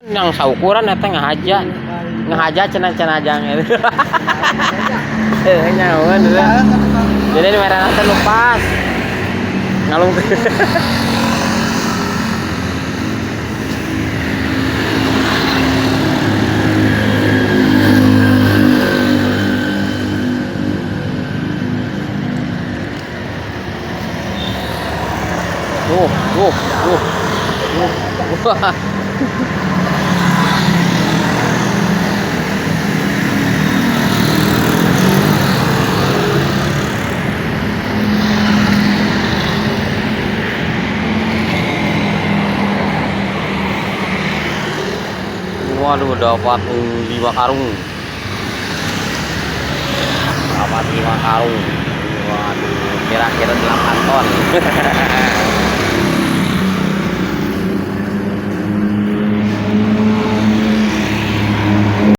Yang saukuran eta ngahaja. Ngahaja cenah cenah jang eta. Heuh nyahoan heuh. Jadi ini merah teh nu pas. Ngalung. Tuh, tuh, tuh. Tuh. Wah. Waduh, dapat 5 karung. Dapat 5 karung. Waduh, kira-kira 8 ton.